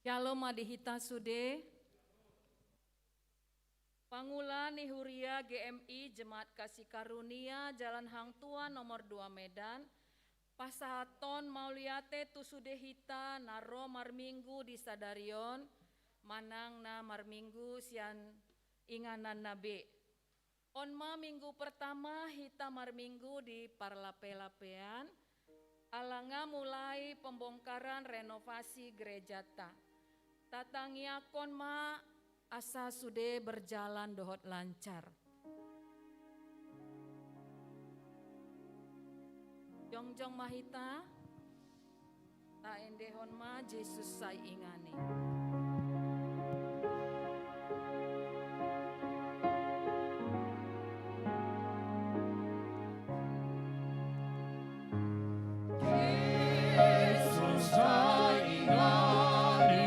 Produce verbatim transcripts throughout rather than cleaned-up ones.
Syalom ma di hita sude. Pangula ni Huria G M I Jemaat Kasih Karunia Jalan Hang Tuah nomor dua Medan, pasahathon mauliate tu sude hita na ro marminggu di sadari on, manang na marminggu sian ingananna be. On ma minggu pertama hita marminggu di parlape-lapean, ala nga mulai pembongkaran renovasi gerejata. Tatangiangkon ma asa sude berjalan dohot lancar. Jongjong ma hita. Taendehon ma Jesus sai ingan i. Jesus sai ingan i.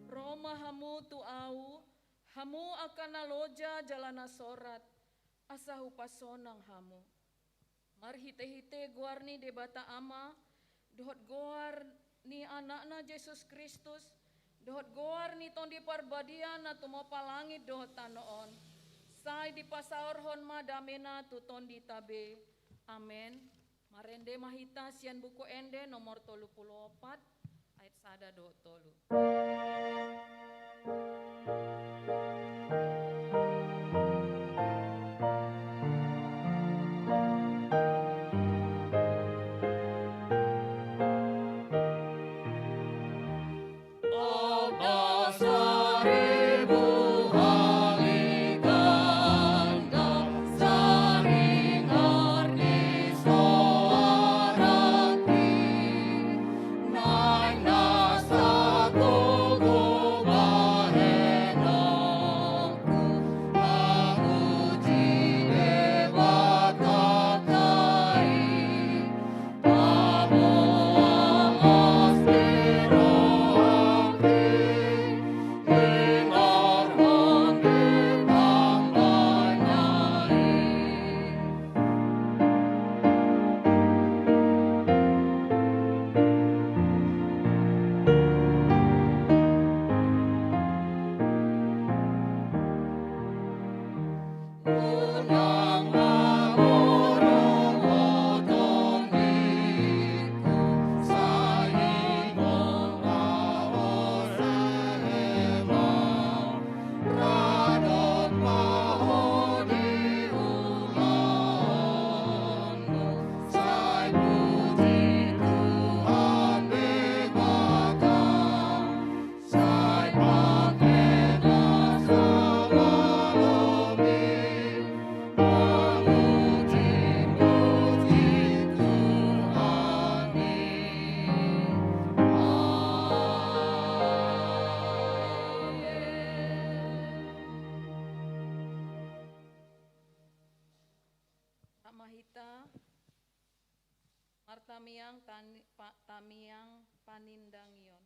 Ro ma hamu tu Au, hamu angka na loja jala na sorat, asa hupasonang hamu. Marhite-hite goar ni Debata Ama, dohot goar ni Anakna Jesus Kristus, dohot goar ni Tondi Parbadia na tumompa langit dohot tano on, sai dipasaorhon ma damena tu tondita be. Amen. Marende ma hita sian Buku Ende nomor tolu pulu opat, ayat sada dohot tolu. Sama hita martamiang tani-, pa-, tamiang panindangion.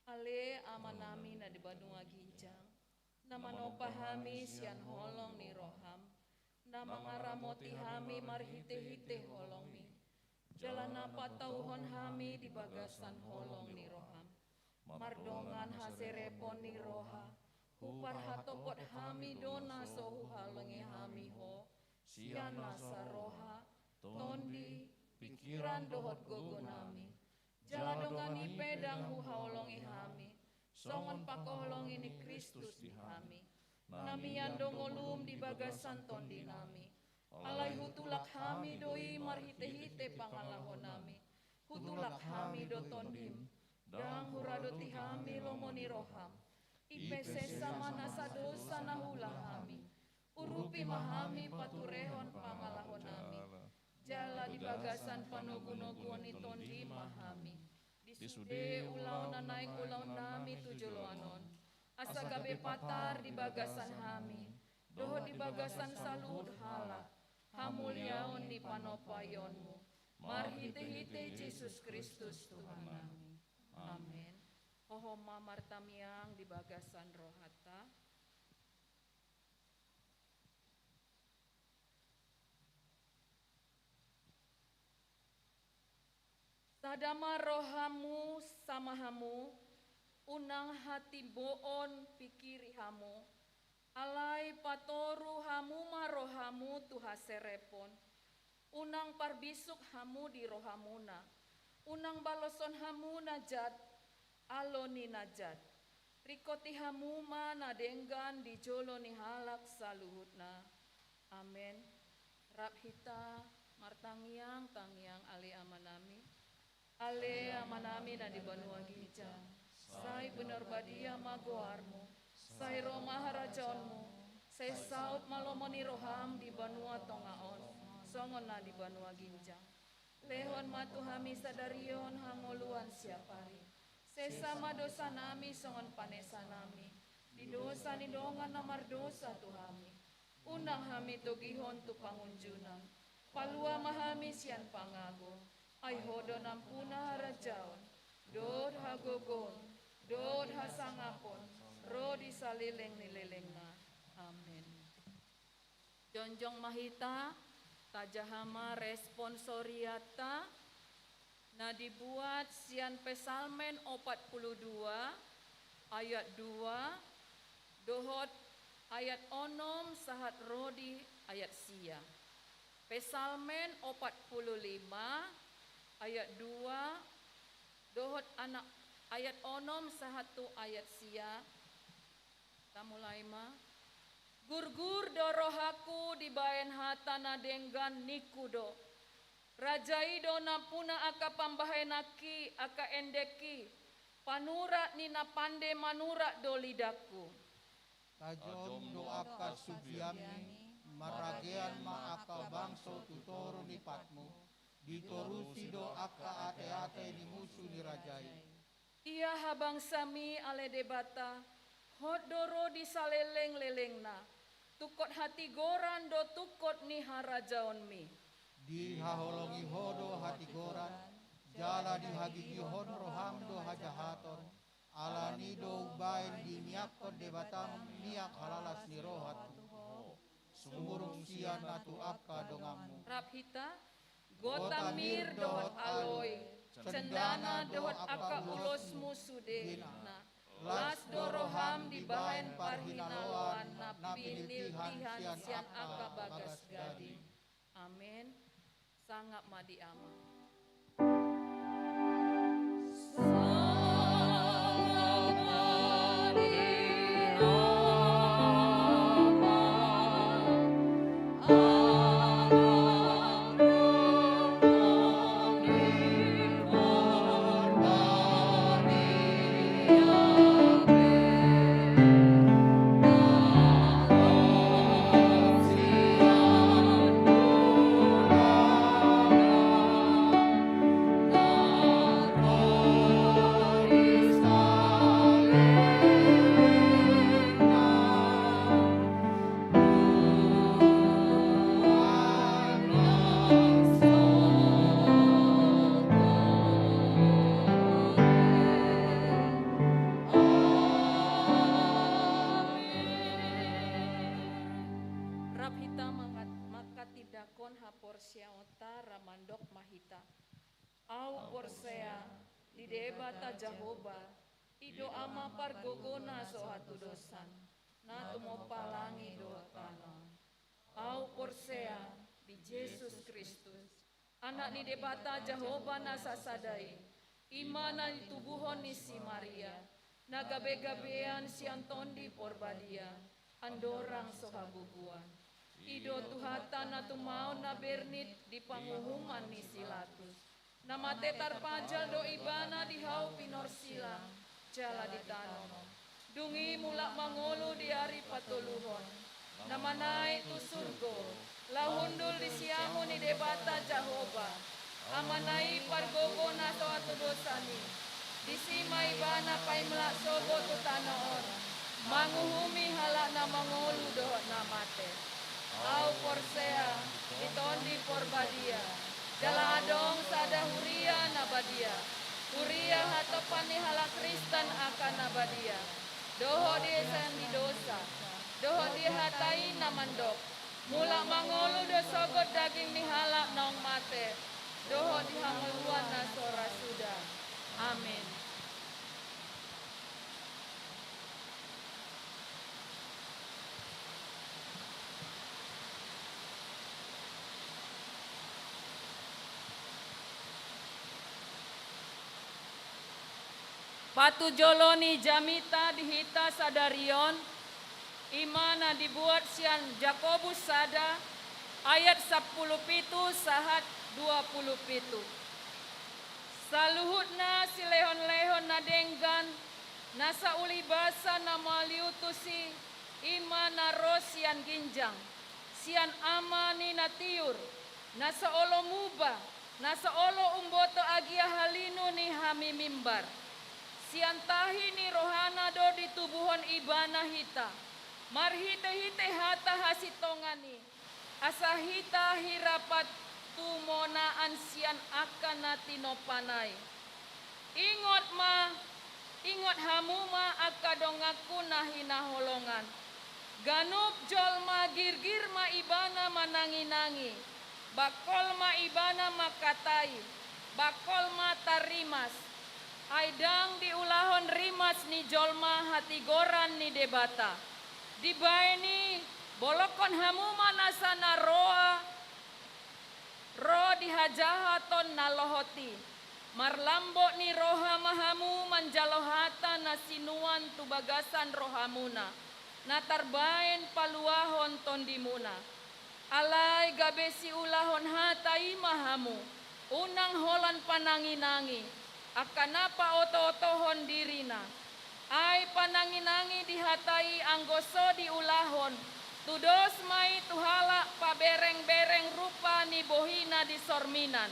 Ale Amanami na di banua ginjang, na manompa hami sian holong ni roham, na mangaramoti hami marhite-hite holongmi, jala na patauhon hami di bagasan holong ni roham. Mardongan haserepon ni roha Huparhatopot hami do na so huhaholongi hami Ho, sian nasa roha, tondi, pingkiran dohot gogonami. Jala dongan i pe ndang huhaholongi hami, songon pangkaholongi ni Kristus di hami, na mian do ngolum di bagasan tondinami. Alai hutulak hami do i marhitehite pangalahonami. Hutulak hami do tondim, ndang huradoti hami lomo ni roham. I pe sesa ma nasa dosa na huula hami. Urupi ma hami paturehon pangalahonami. Jala di bagasan panogunoguon ni tondim ma hami. Di sude ulaon na naeng ulaonnami tu joloan on, asa gabe patar di bagasan hami dohot di bagasan saluhut halak hamuliaon ni panompaionmu, marhitehite Jesus Kristus Tuhannami. Amen. Hohom ma martangiang di bagasan rohanta. Sada ma rohamu sama hamu, unang hatimboon pingkiri hamu, alai patoru hamu ma rohamu tu haserepon. Unang parbisuk hamu di rohamuna, unang baloshon hamu na jat alo ni na jat. Ringkoti hamu ma na denggan di jolo ni halak saluhutna. Amen. Rap hita martangiang, tangiang Ale Amanami. Ale Amanami na di banua ginjang, sai pinarbadia ma goarmu, sai ro ma harajaonmu, sai saut ma lomo ni roham di banua tonga on, songon na di banua ginjang. Lehon ma tu hami sadari on hangoluan siapari. Sesa ma dosanami songon panesanami di dosa ni dongan na mardosa tu hami. Unang hami togihon tu pangunjunan. Palua ma hami sian pangago. Ai Ho do nampuna harajaon, dohot hagogoon, dohot hasangapon, ro di saleleng ni lelengna. Amen. Jongjong ma hita, tajaha ma responsorianta na dibuat sian Psalmen opat pulu dua ayat dua dohot ayat onom sahat ro di ayat sia. Psalmen opat pulu lima ayat dua dohot anak ayat onom sahat tu ayat sia. Tamulai ma. Gurgur do rohangku dibahen hata na denggan, ningku do. Raja i do nampuna angka pambahenanki, angka endengki, panurat ni na pande manurat do lidangku. Tajom do angka sugianmi, marragean ma angka bangso tu toru ni patmu, ditorusi do angka ateate ni musu ni raja i. Ia habangsami ale Debata, hot do ro di saleleng-lelengna, tungkot hatigoran do tungkot ni harajaonmi. Dihaholongi Ho do hatigoran, jala dihagigihon roham do hajahaton, alani do umbahen dimiakkon Debatam miak halalas ni roha tu Ho. Sumurung sian na tu angka donganmu. Rap hita, gota mir dohot aloi, cendana dohot angka ulosmu sudena, las do roham dibahen parhinaloan na piniltihan sian angka bagas gading. Amen. Sangap ma di Ama. Rap hita mangat-, manghatindanghon haporseaonta, rap mandok ma hita. Ahu porsea di Debata Jahowa, i do Ama pargogona so hatudosan. na tumompa langit dohot tano. Ahu porsea di Jesus Kristus, Anak ni Debata Jahowa na sasada i, i ma na nitubuhon ni si Maria, na gabegabean sian Tondi Porbadia, andorang so habubuan. I do Tuhanta na tumaon na bernit di panguhuman ni si Latus. Na mate tarpajal do Ibana di hau pinorsila, jala ditanom. Dung i mulak mangolu di ari patoluhon, na manaek tu surgo, laho hundul di siamun ni Debata Jahowa, Amana i pargogo na so hatudosan i. Disi ma Ibana paimlak sogot tu tano on, manguhumi halak na mangolu dohot na mate. Ahu porsea di Tondi Porbadia, jala adong sada huria na badia, huria hatompa ni halak Kristen angka na badia, dohot di esa ni dosa, dohot di hata i na mandok: Mulak mangolu do sogot daging ni halak naung mate, dohot di hangoluan na so ra suda. Amen. Patujolo ni jamita di hita sadari on, i ma na dibuat sian Jakobus sada ayat sampulu pitu sahat dua pulu pitu. Saluhutna silehonlehon na denggan, na saulibasa na maliutusi, i ma na ro sian ginjang, sian ama ni na tiur, na so olo muba, na so olo umboto agia halinu ni hami mimbar. Sian tahi ni rohana do ditubuhon Ibana hita, marhitehite hata hasintongan i, asa hita hira patumonaan sian angka na tinompana i. Ingot ma, ingot hamu ma angka donganku na hinaholongan. Ganup jolma girgir ma ibana mananginangi, bangkol ma ibana mangkatai, bangkol ma tarrimas. Ai ndang diulahon rimas ni jolma hatigoran ni Debata. Dibaen i, bolongkon hamu ma nasa na roa, ro di hajahaton na lohot i. Marlambok ni roha ma hamu manjalo hata na sinuan tu bagasan rohamuna, na tarbaen paluahon tondimuna. Alai gabe siulahon hata i ma hamu, unang holan pananginangi, angka na paotootohon dirina. Ai pananginangi di hata i anggo so diulahon, tudos ma i tu halak paberengbereng rupa ni bohina di sorminan.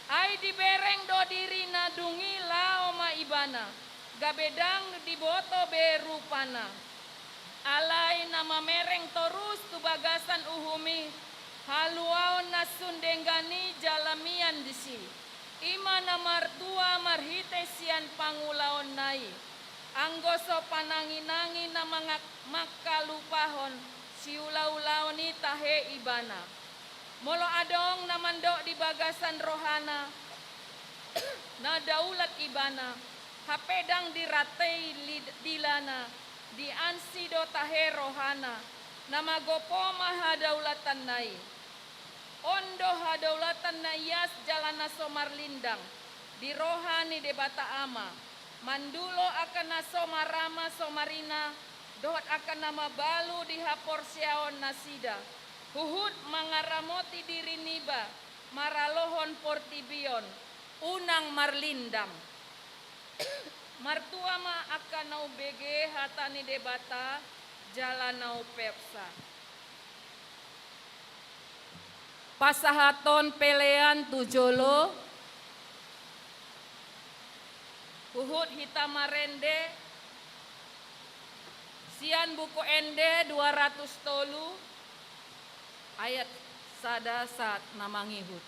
Ai dibereng do dirina dung i laho ma ibana, gabe ndang diboto be rupana. Alai na mamereng torus tu bagasan uhum i, haluaon na sun denggan i jala mian disi. I ma na martua marhite sian pangulaonna i. Anggo so pananginangi na mangak-, mangkalupahon siulaulaon i tahe ibana. Molo adong na mandok di bagasan rohana, na daulat ibana, hape ndang dirantei lid-, dilana, diansi do tahe rohana, na magopo ma hadaulatanna i. On do hadaulatan na ias jala na so marlindang di roha ni Debata Ama, mandulo angka na so marama so marina, dohot angka na mabalu di haporseaon nasida, huhut mangaramoti diri niba maralohon portibi on, unang marlindang. Martua ma angka na umbege hata ni Debata jala na umpeopsa. Pasahathon pelean tu jolo, huhut hita marende sian Buku Ende dua ratus tolu, ayat sada sahat na mangihut.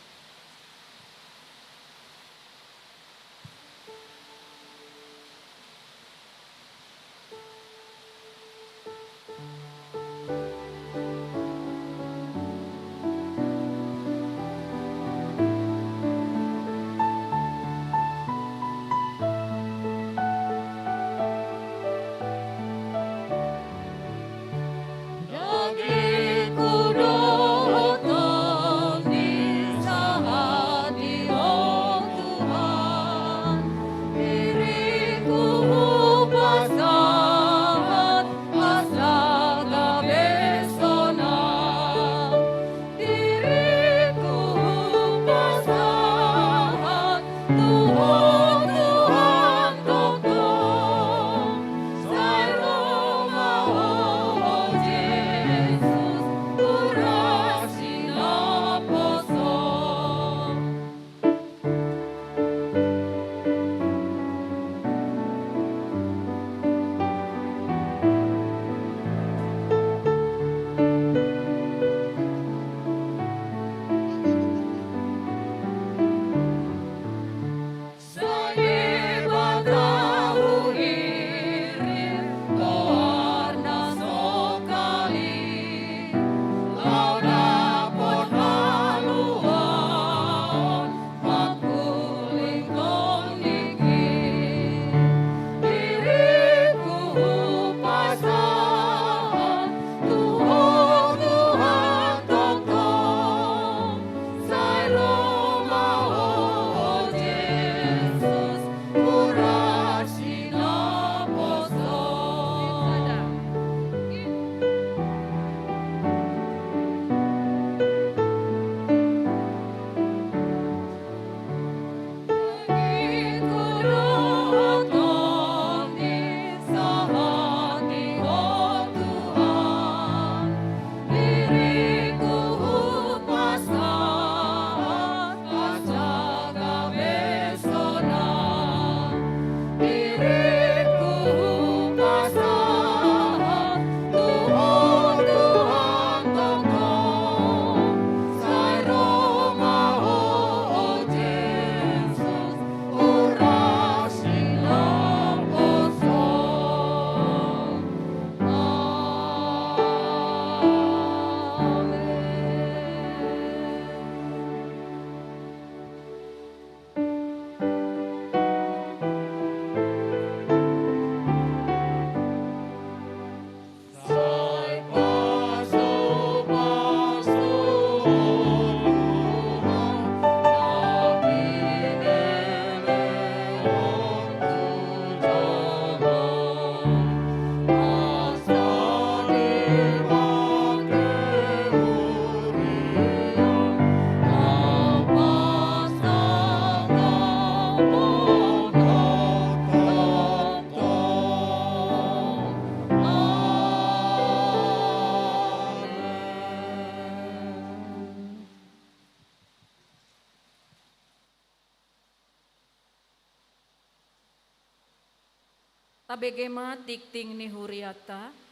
Tabege ma tingting ni huriata.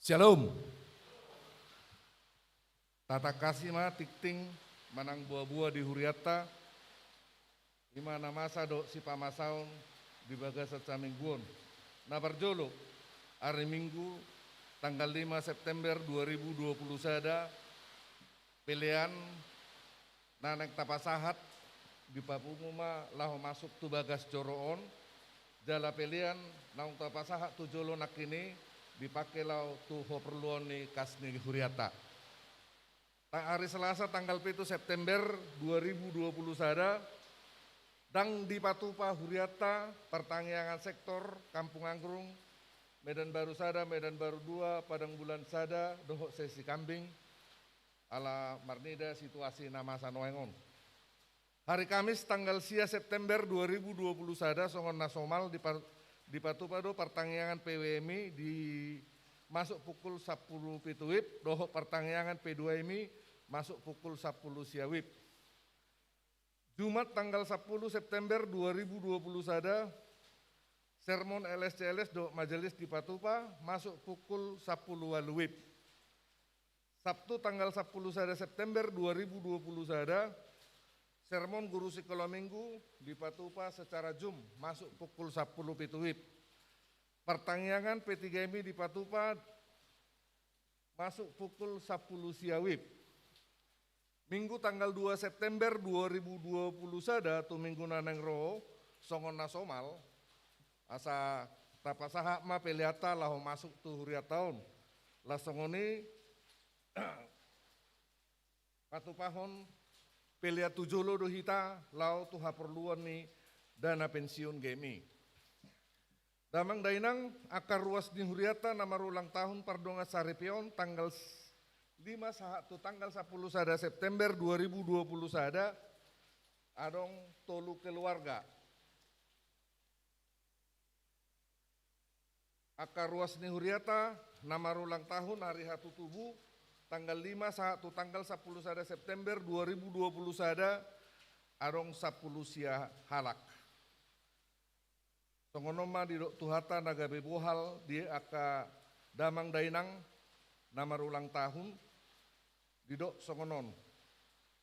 Syalom. Tatangkasi ma tingting manang boa-boa di hurianta, i ma na masa dohot sipamasaon di bagasan saminggu on. Na parjolo, ari Minggu, tanggal lima September dua ribu dua puluh sada, pelean na naeng tapasahat dipapungu ma laho masuk tu bagas joro on, jala pelean naung tapasahat tu jolo nangkin i dipake laho tu haporluan ni kas ni hurianta. Ta-, ari Selasa tanggal pitu September dua ribu dua puluh sada, ndang dipatupa hurianta partangiangan sektor Kampung Anggrung, Medan Baru sada, Medan Baru dua, Padang Bulan sada, dohot Sesi Kambing, ala marnida situasi na masa nuaeng on. Hari Kamis tanggal sia September dua ribu dua puluh sada, songon na somal dipa-, dipatupa do partangiangan P W M i di masuk pukul sampulu pitu wib, dohot partangiangan P dua M i masuk pukul sampulu sia wib. Jumat tanggal sampulu September dua ribu dua puluh sada, sermon L S C L S dohot majelis dipatupa masuk pukul sampulu ualu wib. Sabtu tanggal sampulu sada September dua ribu dua puluh sada, sermon guru sikola minggu dipatupa secara Zoom masuk pukul sampulu pitu wib. Partangiangan P tiga M i dipatupa masuk pukul sampulu sia wib. Minggu tanggal dua September dua ribu dua puluh sada, tu minggu na naeng ro, songon na somal, asa tapasahat ma peleanta laho masuk tu hurianta on. Laos songon i, patupahon pelean tu jolo do hita laho tu haporluan ni dana pensiun G M I. Damang dainang, angka ruas ni hurianta na marulang tahun pardongan saripeon tanggal s-, lima sahat tu tanggal sampulu sada September dua ribu dua puluh sada, adong tolu keluarga. Angka ruas ni hurianta na marulang tahun ari hatutubu tanggal lima sahat tu tanggal sampulu sada September dua ribu dua puluh sada, adong sampulu sia halak. Songon on ma didok Tuhanta na gabe bohal di angka damang dainang na marulang tahun, didok songon on.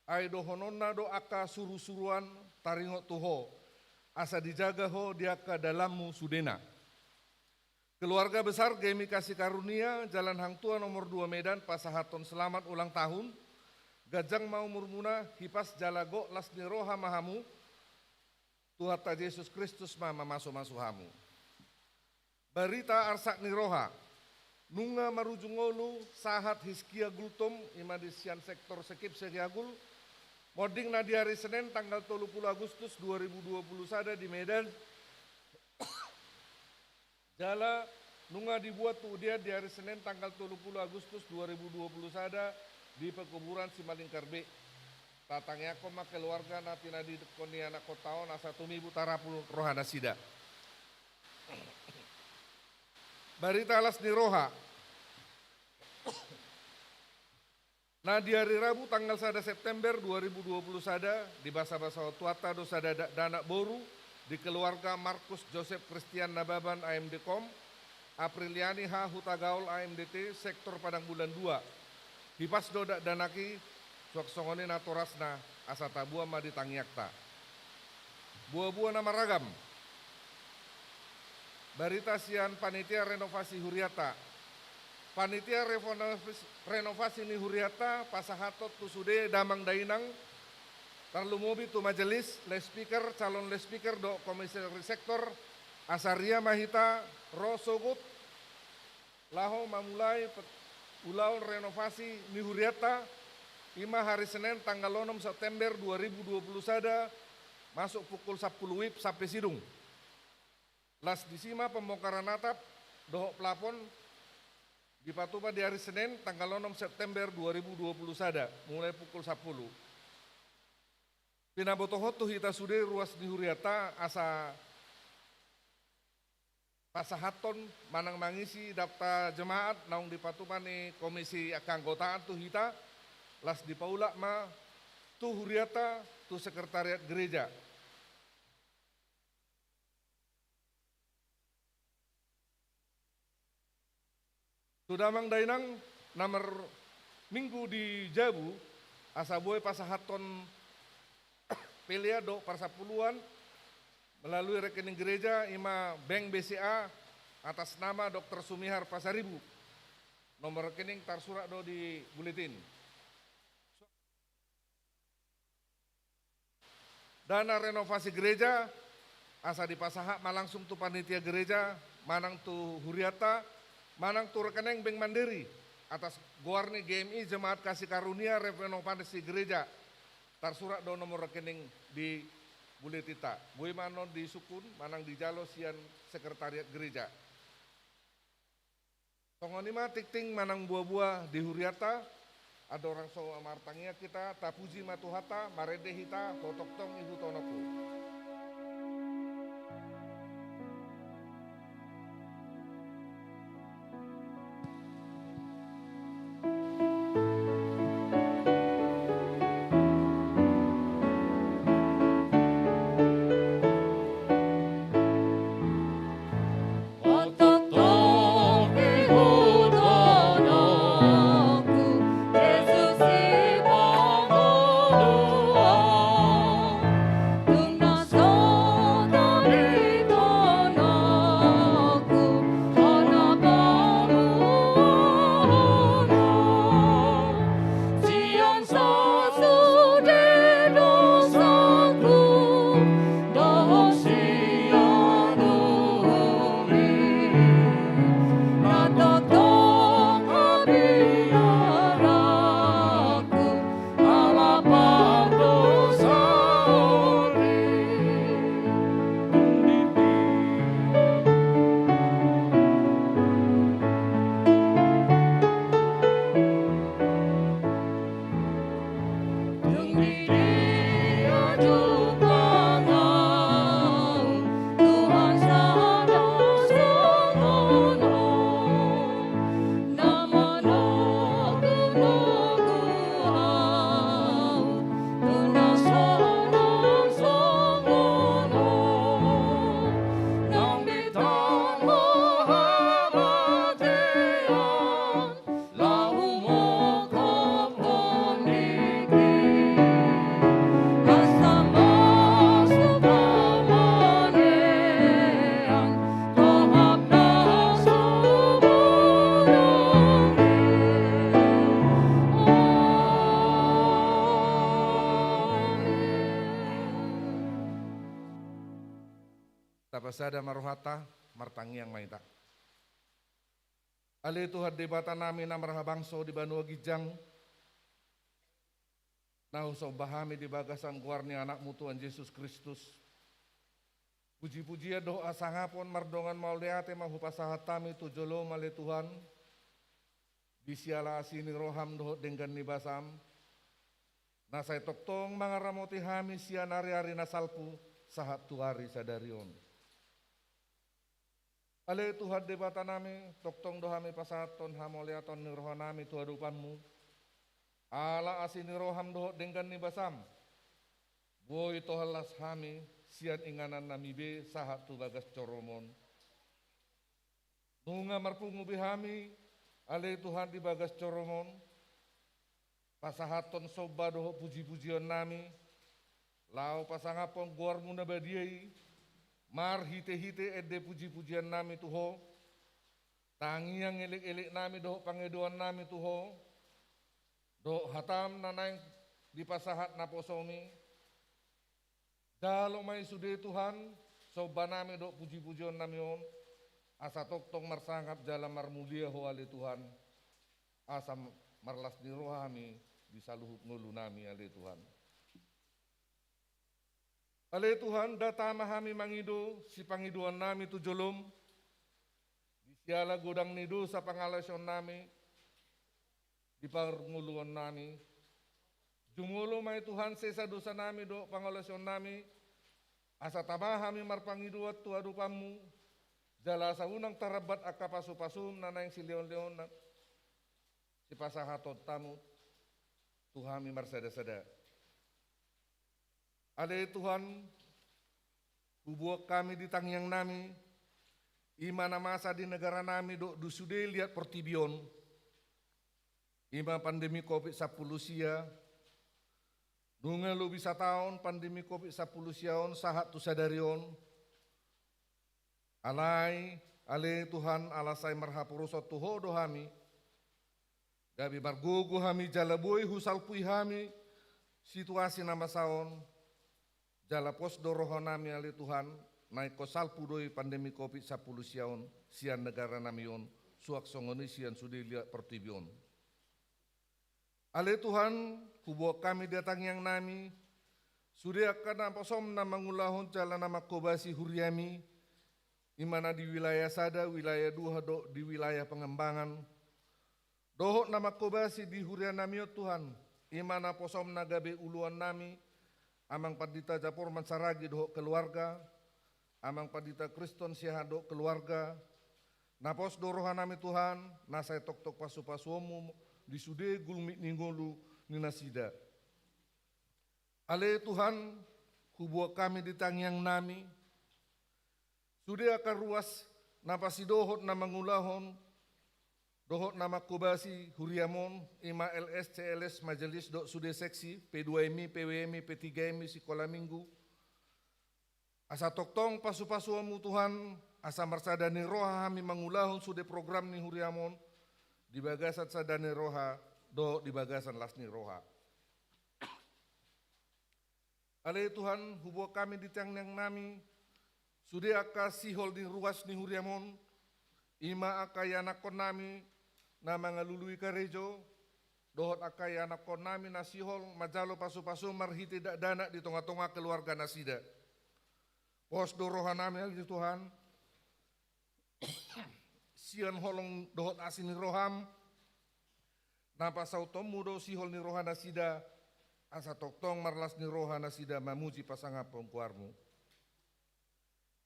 Ai dohononna do angka surusuruan taringot tu ho, asa dijaga ho di angka dalanmu sudena. Keluarga besar G M I Kasih Karunia, Jalan Hang Tuah nomor dua Medan, pasahathon selamat ulang tahun, ganjang ma umurmuna, hipas jala gok las ni roha ma hamu, Tuhanta Jesus Kristus ma mamasumasu hamu. Barita arsak ni roha. Nunga marujung ngolu sahat Hiskia Gultom, i ma di sian sektor Sekip Segiagul, monding na di ari Senen tanggal tolu pulu Agustus dua ribu dua pulu sada di Medan. Jala nunga dibuat tu udean di ari Senen tanggal tolu pulu Agustus dua ribu dua pulu sada di pekuburan Simalingkar B. Tatangiangkon ma keluarga na pinadidokkon ni anakkonta on asa tumibu tarapul rohanasida. Barita las ni roha. Na di ari Rabu tanggal sada September dua ribu dua pulu sada, dibasabasahon Tuhanta do sada dakdanak boru di keluarga Markus Josep Kristian Nababan A M D Kom, Apriliani H Hutagaol A M D T, sektor Padang Bulan dua. Hipas do dakdanak i, suang songon i natorasna, asa taboan ma di tangiangta. Buabua na maragam. Barita sian panitia renovasi hurianta. Panitia renovasi, renovasi ni hurianta pasahathon tu sude damang dainang, tarlumobi tu majelis, loudspeaker, calon loudspeaker dohot komisaris sektor, asa ria ma hita ro sogot laho mamulai pe-, ulaon renovasi ni hurianta, I ma hari Senin tanggal onom September dua ribu dua puluh sada, masuk pukul sampulu wib sampe sidung. Las disi ma pembongkaran atap dohot plafon dipatupa di hari Senin tanggal onom September dua ribu dua puluh sada, mulai pukul sampulu. Pinabotohon tu hita sude ruas ni hurianta asa pasahathon manang mangisi daftar jemaat naung dipatupa ni komisi keanggotaan tu hita, las dipaulak ma tu hurianta, tu sekretariat gereja. Tu damang dainang na marminggu di jabu, asa boi pasahathon pelean dohot parsampuluan melalui rekening gereja, i ma Bank B C A, atas nama Dokter Sumihar Pasaribu. Nomor rekening tarsurat do di buletin. Dana renovasi gereja, asa dipasahat ma langsung tu panitia gereja, manang tu hurianta, manang tu rekening Bank Mandiri, atas goar ni G M I Jemaat Kasih Karunia Renovasi Gereja, tarsurat do nomor rekening di buletinta. Boi ma annon disungkun, manang dijalo sian sekretariat gereja. Songon i ma tingting manang buabua di hurianta, andorang so martangiang hita, tapuji ma Tuhanta, marende hita, Ho tongtong ihuthononku. Tapasada ma rohanta, martangiang ma hita. Ale Tuhan Debata nami na marhabangso di banua ginjang, na husomba hami di bagasan goar ni Anakmu Tuhan Jesus Kristus, puji-pujian dohot hasangapon mardongan mauliate ma hupasahat hami tu joloM ale Tuhan, di siala asi ni rohaM dohot denggan ni basam, na sai tongtong mangaramoti hami sian ari-ari na salpu sahat tu ari sadari on. Ale Tuhan Debata nami, tongtong do hami pasahathon hamauliateon ni roha nami tu adopanMu, ala asi ni rohaM dohot denggan ni basam, boi tohal las hami sian inganan nami be sahat tu bagas joroM on. Nunga marpungu be hami, ale Tuhan, di bagas joroM on, pasahathon somba dohot puji-pujion nami, laho pasangaphon goarMu na badia i, marhite-hite ende puji-pujian nami tu Ho, tangiang elek-elek nami dohot pangidoan nami tu Ho, dohot hataM na naeng dipasahat naposoMi, jalo ma i sude Tuhan, somba nami dohot puji-pujion nami on, asa tongtong marsangap jala marmulia Ho ale Tuhan, asa marlas ni roha hami di saluhut ngolunami, ale Tuhan. Ale Tuhan, ndada ma hami mangido sipangidoannami tu jolom, di siala godang ni dosa pangalaosionnami di parngoluonnami. Jumolo ma i Tuhan sesa dosanami dohot pangalaosionnami, asa tama hami marpangidoan tu adopanmu, jala asa unang tarambat angka pasupasum na naeng silehonlehon na sipasahatontamu tu hami marsadasada. Ale Tuhan, huboan hami di tangiangnami, i ma na masa di negaranami dohot di sude liat portibi on, i ma pandemi covid sampulu sia. Nunga lobi sataon pandemi covid sampulu sia on sahat tu sadari on. Alai, ale Tuhan, ala sai marhaporuson tu Ho do hami, gabe margogo hami jala boi husalpui hami situasi na masa on. Jala pos do rohanami, ale Tuhan, na ingkon salpu do i pandemi covid sampulu sia on sian negaranami on, suang songon i sian sude liat portibi on. Ale Tuhan, huboan hami di tangiangnami sude angka naposom na mangulahon jala na manghobasi huriami, i ma na di wilayah sada, wilayah dua dohot di wilayah Pengembangan, dohot na manghobasi di hurianami on, Tuhan, i ma naposomna gabe uluannami, Amang Pandita Japor Mansaragi dohot keluarga, Amang Pandita Kriston Siahaan dohot keluarga. Na pos do rohanami, Tuhan, na sai tongtong pasupasuonmu di sude gulmit ni ngolu ni nasida. Ale Tuhan, huboan hami di tangiangnami sude angka ruas na pasidohot na mangulahon dohot na manghobasi huriam on, i ma L S, C L S, majelis dohot sude seksi, P dua M I, P W M I, P tiga M I, sikola minggu. Asa tongtong pasupasuonmu, Tuhan, asa marsada ni roha hami mangulahon sude program ni huriam on di bagasan sada ni roha dohot di bagasan las ni roha. Ale Tuhan, huboan hami di tangiangnami sude angka sihol ni ruas ni huriam on, i ma angka ianakkonnami na mangalului karejo, dohot angka ianakkonnami na sihol manjalo pasupasu marhite dakdanak di tongatonga keluarga nasida. Pos do rohanami, ale Tuhan, sian holong dohot asi ni roham, na pasautonmu do sihol ni roha nasida, asa tongtong marlas ni roha nasida mamuji pasangaphon goarmu.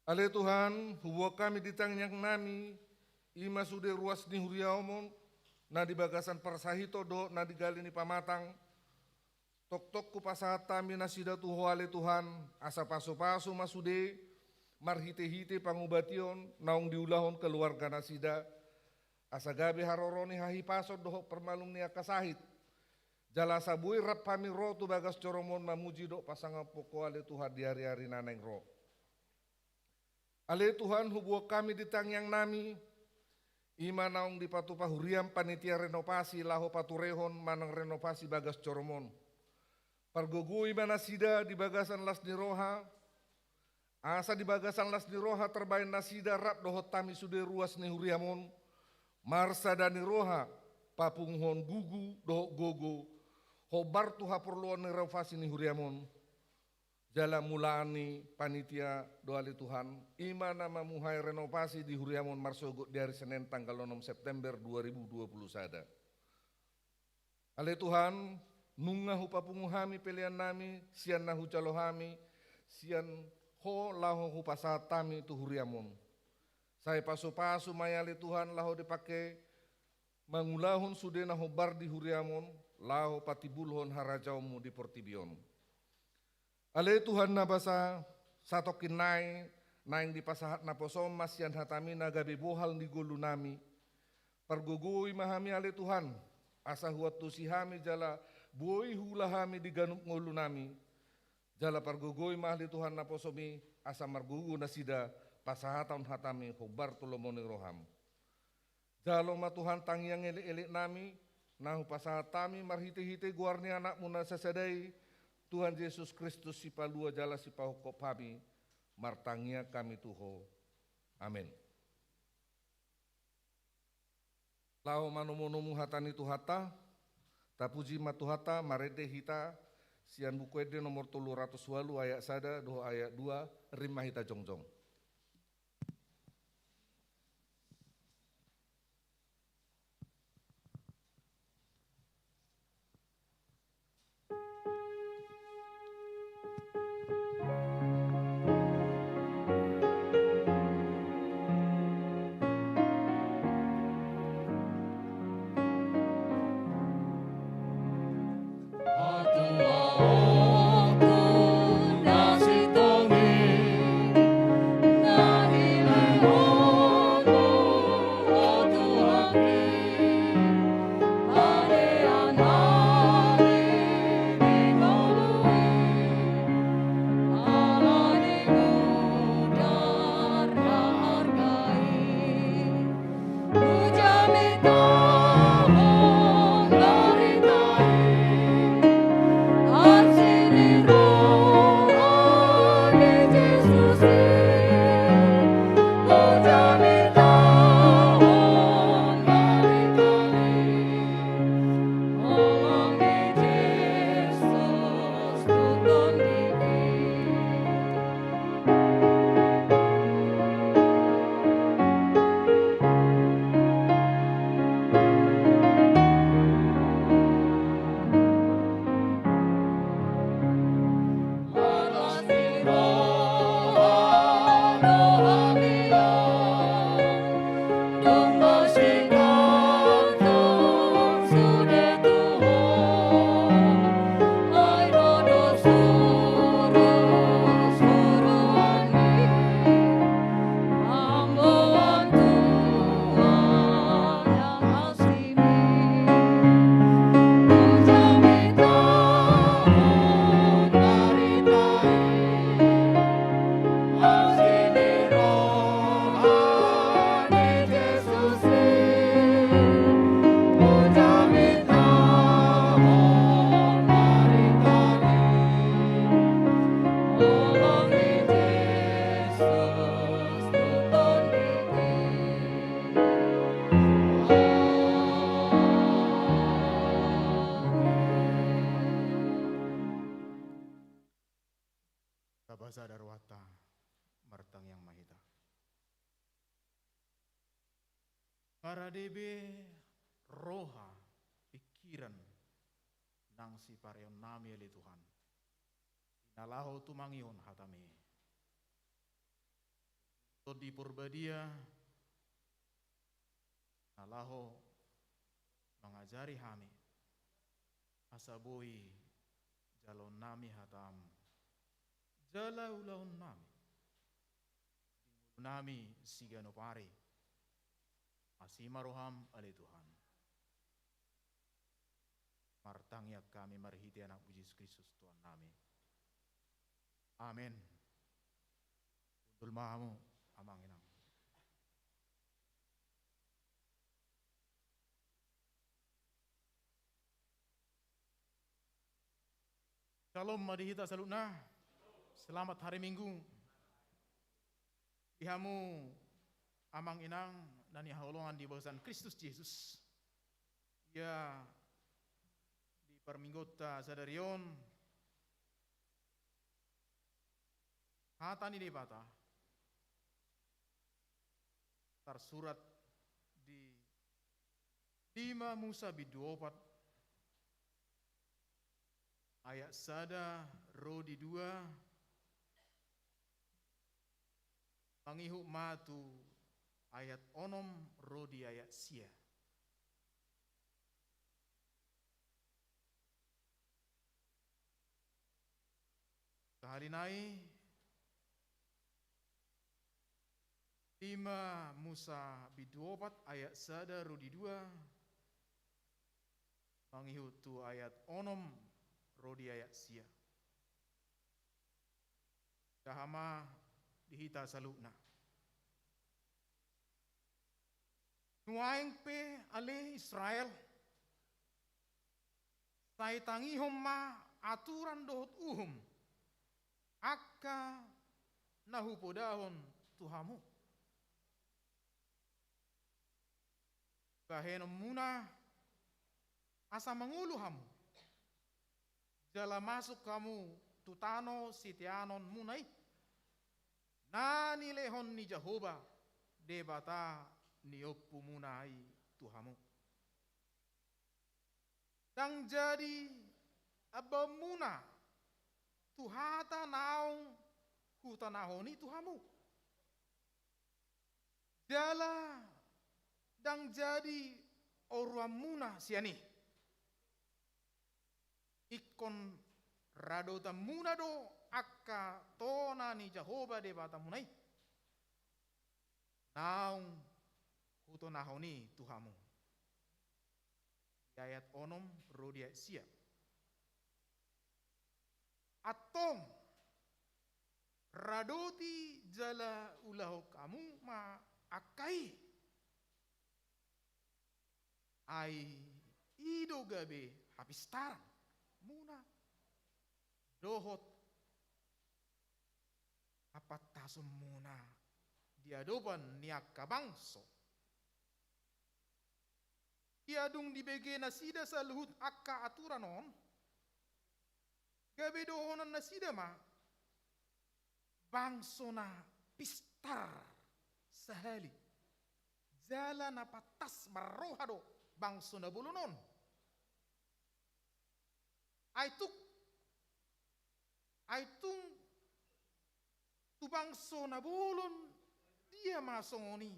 Ale Tuhan, huboan hami di tangiangnami, i ma sude ruas ni huriam on, na di bagasan parsahiton dohot na di gali ni pamatang, tongtong hupasahat hami nasida tu Ho, ale Tuhan, asa pasupasu ma sude marhitehite pangubation naung diulahon keluarga nasida, asa gabe haroro ni hahipason dohot parmalum ni angka sahit. Jala asa boi rap hami ro tu bagas joroM on mamuji dohot pasangaphon Ho, ale Tuhan, di ariari na naeng ro. Ale Tuhan, huboan hami di tangiangnami, i ma naung dipatupa huriaM panitia renovasi laho paturehon manang renovasi bagas joroM on. Pargogoi ma nasida di bagasan las ni roha, asa di bagasan las ni roha tarbaen nasida rap dohot hami sude ruas ni huriaM on, marsada ni roha papunguhon gugu dohot gogo, hombar tu haporluan ni renovasi ni huriaM on. Jala mulaan ni panitia do, ale Tuhan, i ma na mamuhai renovasi di huriaM on marsogot di ari Senen tanggal onom September dua ribu dua puluh sada. Ale Tuhan, nunga hupapungu hami peleannami sian na hujalo hami sian Ho laho hupasahat hami tu huriaM on. Sai pasupasu ma i, ale Tuhan, laho dipangke mangulahon sude na hombar di huriaM on, laho patimbulhon harajaonMu di portibi on. Ale Tuhan na basa, satongkin nai naeng dipasahat naposoM ma sian hataMi na gabe bohal ni ngolunami. Pargogoi ma hami, ale Tuhan, asa huantusi hami jala boi huula hami di ganup ngolunami. Jala pargogoi ma, ale Tuhan, naposoMi, asa margogo nasida pasahathon hataMi hombar tu lomo ni rohaM. Jalo ma, Tuhan, tangiang elekeleknami, na hupasahat hami marhitehite goar ni AnakMu na sasada i, Tuhan Jesus Kristus, Sipalua jala Sipahophop hami, martangiang hami tu Ho. Amen. Laho manomunomu hata ni Tuhanta, Tapuji ma Tuhanta, marende hita sian Buku Ende nomor tolu ratus ualu ayat sada dohot ayat dua, rap ma hita jongjong. Tapasada rohanta, martangiang ma hita. Marade be roha, pikiran, nang sipareonnami ale Tuhan, di na laho tumangihon hataMi. Tondi Porbadia, na laho mangajari hami, asa boi jaloonnami hataM, jala ulaonnami di ngolunami siganup ari. Asi ma rohaM ale Tuhan. Martangiang hami marhite AnakMu Jesus Kristus Tuhannami. Amen. Hundul ma hamu, amang inang. Syalom ma di hita saluhutna. Selamat hari Minggu. Di hamu amang inang na hinaholongan di bagasan Kristus Jesus. Ia di parmingguonta sadari on, hata ni Debata tarsurat di lima Musa bindu opat ayat sada ro di dua, mangihut ma tu ayat onom ro di ayat sia. Sahali nai, lima Musa bindu opat ayat sada ro di dua, mangihut tu ayat onom ro di ayat sia. Jaha ma di hita saluhutna. Nuaeng pe ale Israel, sai tangihon ma aturan dohot uhum, angka na hupodahon tu hamu. Bahenonmuna asa mangolu hamu, jala masuk hamu tu tano siteanonmuna i, na nilehon ni Jahowa, Debata ni ompumuna i, tu hamu. Ndang jadi ambaonmuna tu hata naung hutonahon i tu hamu. Jala ndang jadi oruanmuna sian i. Ingkon radotanmuna do angka tona ni Jahowa Debatamuna i, naung hutonahon i tu hamu. Di ayat onom ro di ayat sia. Antong radoti jala ulahon hamu ma angka i. Ai i do gabe hapistaranmuna dohot hapantasonmuna di adopan ni angka bangso. Ia dung dibege nasida saluhut angka aturan on, gabe dohonon nasida ma bangso na pistar sahali, jala na pantas marroha do bangso na bolon on. Ai tung, ai tung tu bangso na bolon dia ma songon i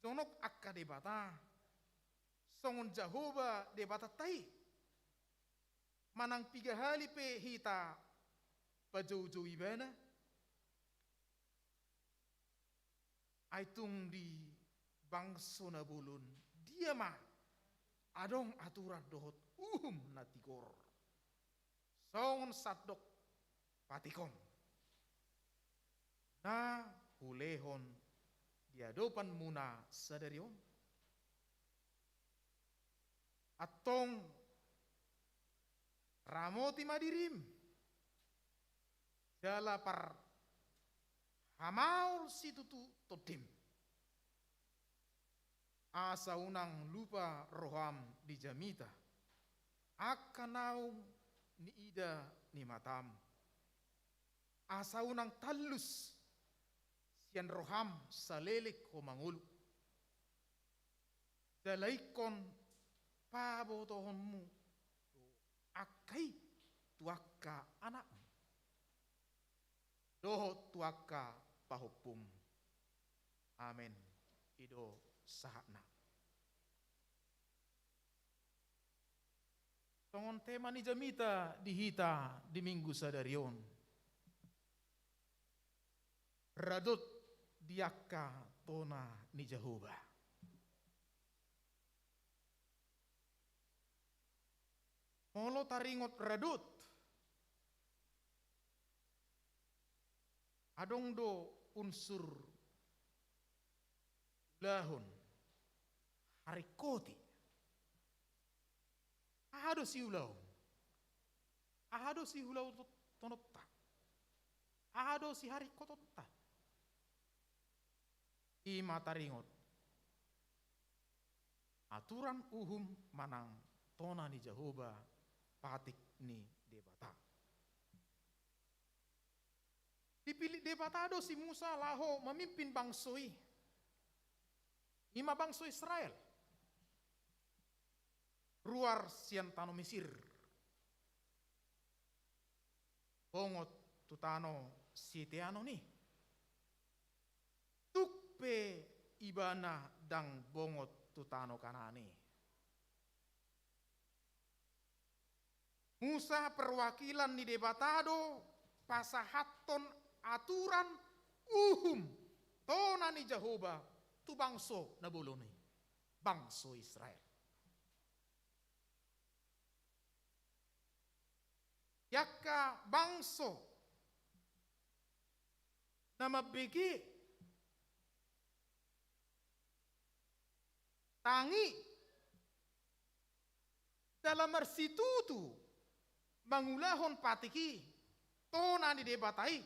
jonok angka debata songon Jahowa Debatanta i, manang piga hali pe hita pajoujou ibana? Ai tung di bangso na bolon dia ma adong aturan dohot uhum na tigor songon sandok patik on na hulehon di adopanmuna sadari on? Antong ramoti ma dirim, jala parhamaol situtu tondim, asa unang lupa roham di jamita angka naung niida ni matam, asa unang tallus sian roham saleleng ho mangolu. Jala ingkon pabotohonmu do angka i tu angka anakmu dohot tu angka pahompum. Amen. I do sahatna. Songon tema ni jamita di hita di minggu sadari on, radot di angka tona ni Jahowa. Molo taringot radot, adong do unsur ulahon haringkoti. Aha do siulahon? Aha do siulahotonta? Aha do siharingkotonta? I ma taringot aturan, uhum manang tona ni Jahowa, patik ni Debata. Dipillit Debata do si Musa laho mamimpin bangso i, i ma bangso Israel, ruar sian tano Misir, bongot tu tano siteanon i. Tung pe ibana ndang bongot tu tano Kanaan i. Musa perwakilan ni Debata do pasahathon aturan, uhum, tona ni Jahowa tu bangso na bolon i, bangso Israel. Di angka bangso na mambege tangi dalam marsitutu mangulahon patik i, tona ni Debata i,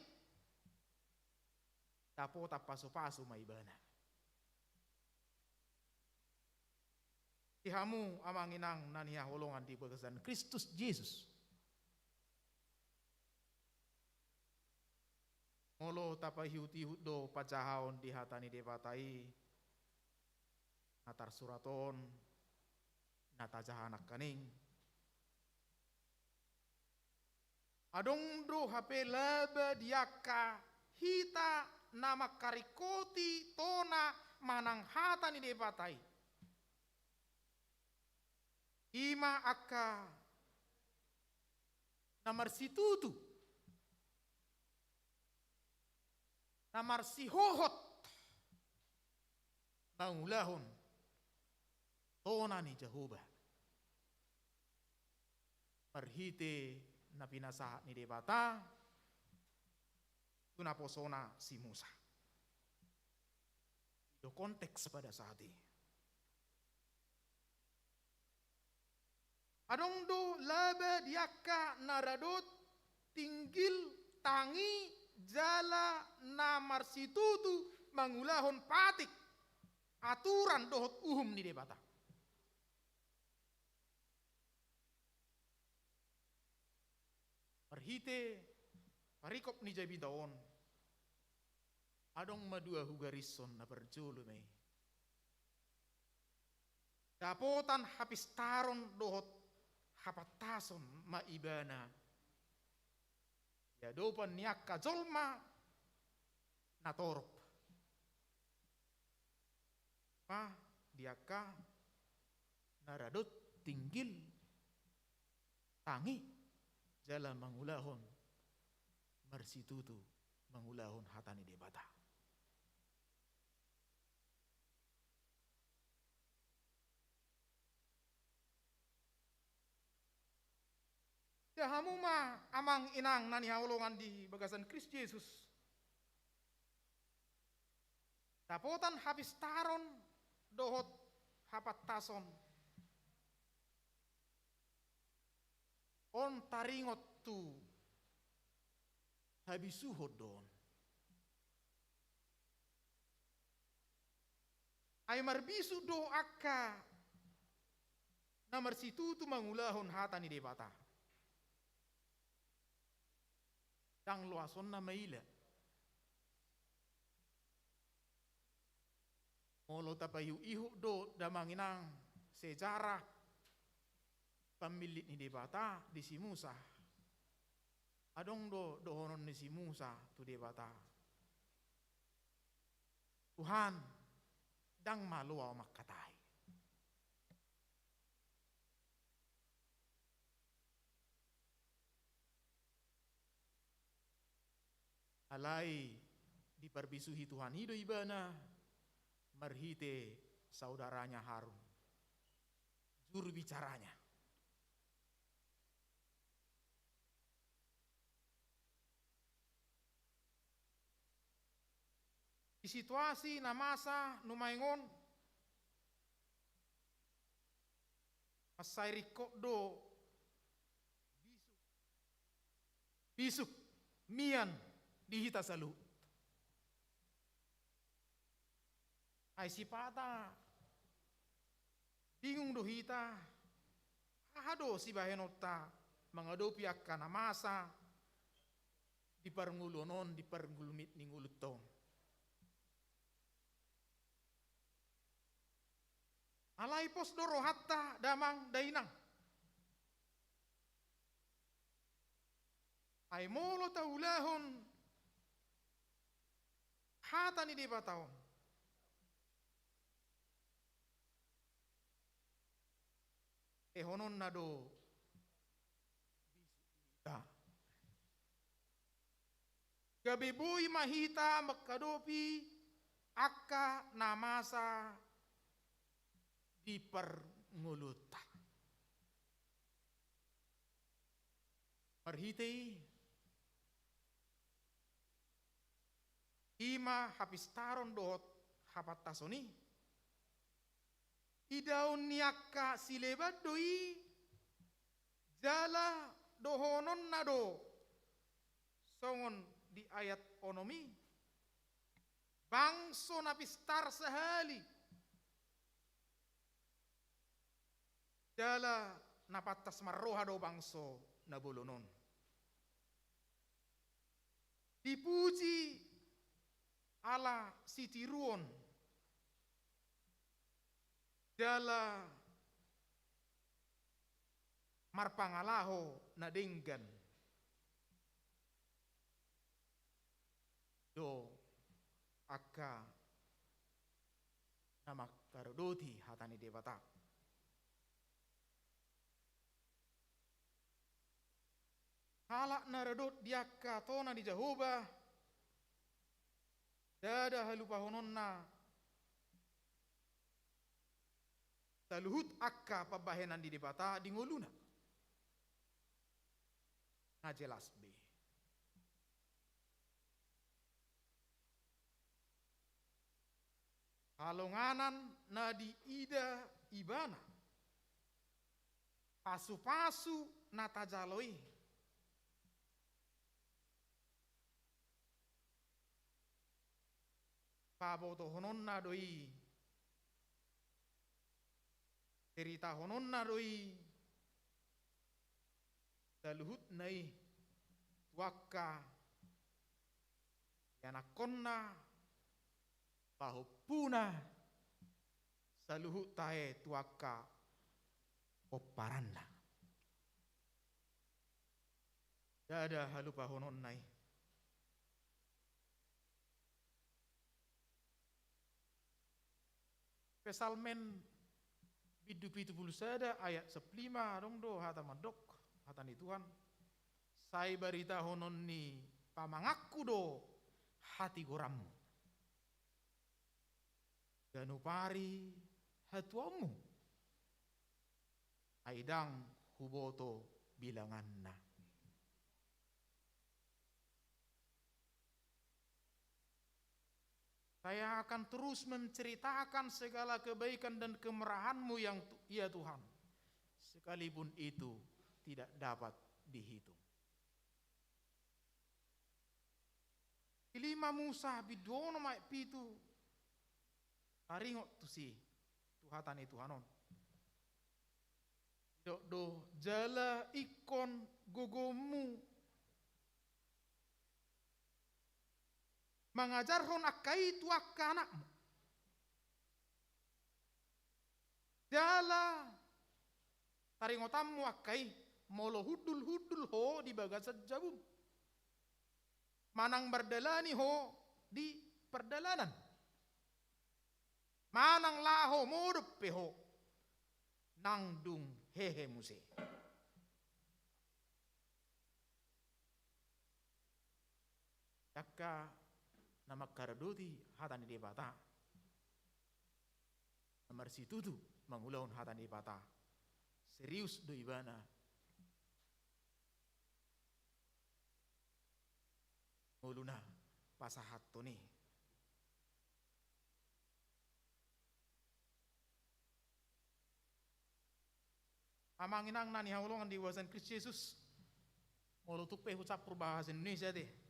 dapotan pasupasu ma ibana. Di hamu amang inang na hinaholongan di bagasan Kristus Jesus. Molo tapaihut-ihut do panjahaon di hata ni Debata i, na tarsurat on, na tajaha nangkaning. Adong do hape laba di angka hita na mangkaringkoti tona manang hata ni Debata i. I ma angka na marsitutu, na marsihohot mangulahon tona ni Jahowa. Marhite na pinasahat ni Debata tu naposona si Musa. I do konteks pada saat i. Adong do laba di angka na ra dohot tinggil, tangi jala na marsitutu mangulahon patik, aturan dohot uhum ni Debata. Marhite parikop ni jamita on, adong ma dua hugarishon. Na parjolo ma i, dapotan hapistaron dohot hapantason ma ibana di adopan ni angka jolma na torop. Ma di angka na ra dohot tinggil, tangi jala mangulahon, marsitutu mangulahon hata ni Debata. Ia hamu ma amang inang na hinaholongan di bagasan Kristus Jesus. Dapotan hapistaron dohot hapantason on taringot tu habisuhon do on. Ai marbisuk do angka na marsitutu mangulahon hata ni Debata. Ndang loasonna maila. Molo tapaihut-ihut do damang inang sejarah pamillit ni Debata di si Musa, adong do dohonon ni si Musa tu Debata, Tuhan, ndang ma loa ahu mangkatai. Alai diparbisuhi Tuhan i do ibana marhite saudaranya Harun, juru bicaranya. Di situasi na masa nuaeng on, mansai ringkot do bisuk, bisuk mian di hita saluhut. Ai sipata bingung do hita, aha do sibahenonta mangadopi angka na masa di parngoluon on, di parngoluon ni ngolunta on. Alai pos do rohanta damang dainang. Ai molo taulahon hata ni Debata on, lehononna do bisuk di hita. Gabe boi ma hita mangkadopi angka na masa di parngoluonta. Marhite i, i ma hapistaron dohot hapantason i. Idaon ni angka sileban do i, jala dohononna do songon di ayat onom i, bangso na pistar sahali. Jala na pantas marroha do bangso na bolon on. Dipuji ala sitiruon jala marpangalaho na denggan do angka na mangkaradoti hata ni Debata. Halak na radot di angka tona ni Jahowa, ndada halupahononna saluhut angka pambahenan ni Debata di ngoluna. Na jelas be. Halonganan na diida ibana, pasupasu na tajalo i, pabotohononna do i, ceritahononna do i, saluhutna i tu angka ianakkonna, pahompuna, saluhut tahe tu angka pomparanna. Ndada halupahononna i. Psalmen bindu pitu pulu sada ayat sampulu lima, adong do hata mandok, hata ni Tuhan: Sai baritahonon ni pamanganku do hatigoranmu, ganup ari hatuaonmu, ai ndang huboto bilanganna. Saya akan terus menceritakan segala kebaikan dan kemurahan-Mu yang tu-, ya Tuhan, sekalipun itu tidak dapat dihitung. Di lima Musa bindu onom ayat pitu, taringot tusi tu hata ni Tuhan on. Didok do, jala ingkon gogoMu mangajarhon angka i tu angka anakmu. Jala taringotanmu angka i, molo hundul-hundul ho di bagasan jabum, manang mardalani ho di pardalanan, manang laho modom pe ho, nang dung hehe muse. Angka na mangkaradoti hata ni Debata, na marsitutu mangulahon hata ni Debata, serius do ibana ngoluna pasahathon i. Amang inang na hinaholongan di bagasan Kristus Jesus, molo tung pe hucampur bahasa Indonesia te.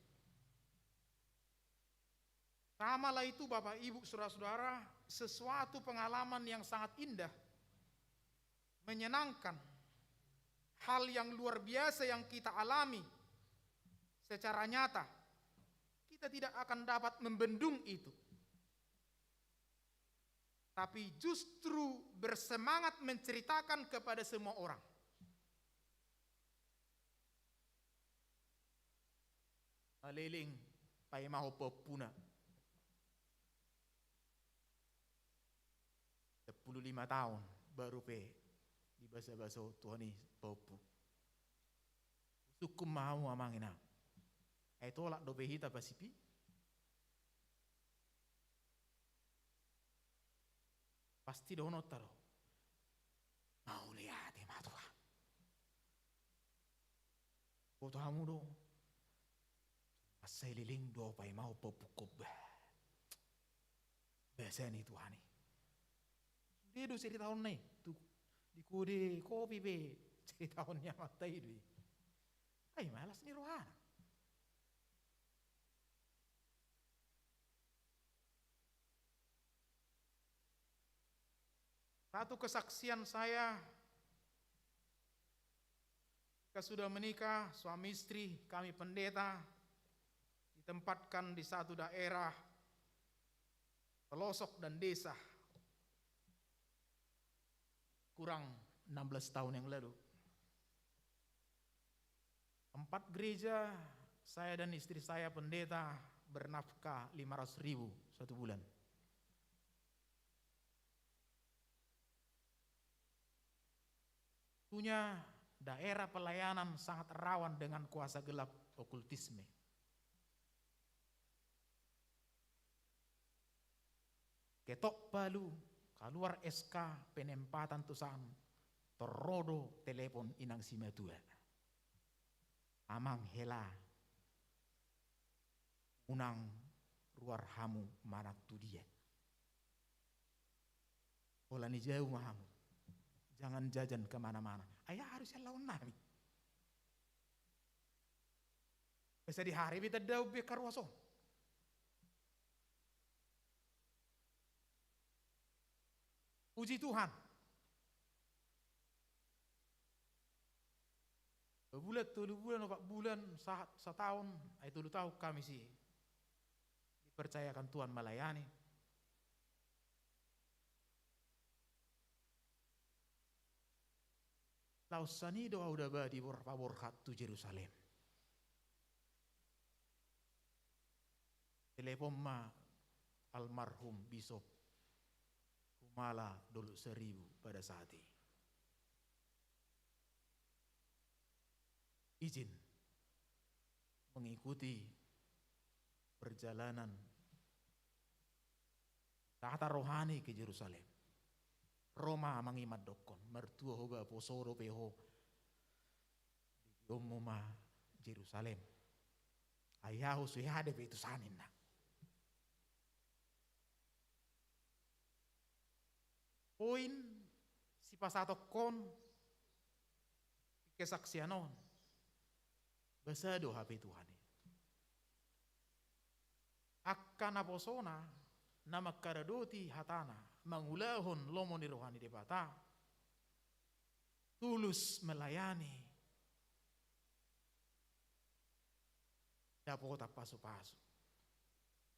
Samalah itu, Bapak, Ibu, saudara-saudara, sesuatu pengalaman yang sangat indah, menyenangkan, hal yang luar biasa yang kita alami secara nyata, kita tidak akan dapat membendung itu. Tapi justru bersemangat menceritakan kepada semua orang. Leleng paimahon pahompuna. Sampulu lima taon baru pe dibasabasahon Tuhan i pahompu. Husungkun ma hamu, amang inang. Ai tolap dope hita pasip i. Pasti dohononta do, mauliate ma Tuhan. Boto hamu do, mansai leleng do paimahon pahompu khotbah. Basa ni Tuhan i. Sude do ceritahonna i. Tu, di kode kopi pe ceritahon ni amanta i do i. Ai malas ni rohana. Satu kesaksian saya Ketika sudah menikah, suami istri kami pendeta ditempatkan di satu daerah pelosok dan desa. Kurang enam belas tahun yang lalu. Empat gereja, saya dan istri saya pendeta bernafkah lima ratus ribu satu bulan. Tentunya daerah pelayanan sangat rawan dengan kuasa gelap okultisme. Ketok palu, kaluar S K penempatan tu san, tor ro do telepon inang simatua. Amang hela, unang ruar hamu manang tu dia. Holan i jau ma hamu. Jangan jajan kemana-mana. Ai aha do sian laon nami? Bisa di hari beta dao be karuas on. Puji Tuhan. Dua bulan, tolu bulan, opat bulan, sahat sataon, ai tolu tahun kami si dipercayakan Tuhan melayani. Laos sian i do au daba diborhat paborhat tu Jerusalem. Telepon ma almarhum Bisop Humala Dolok Seribu pada saat i. Izin mengikuti perjalanan wisata rohani ke Jerusalem. Ro ma amang i mandokkon, martua ho ba, poso dope ho, digeonmu ma Jerusalem. Ai ahu so hea dope tu san, ninna. Poin sipasahatonhon kesaksian on, basa do hape Tuhan i. Angka naposona na mangkaradoti hatana, mangulahon lomo ni roha ni Debata, tulus melayani, dapotan pasupasu.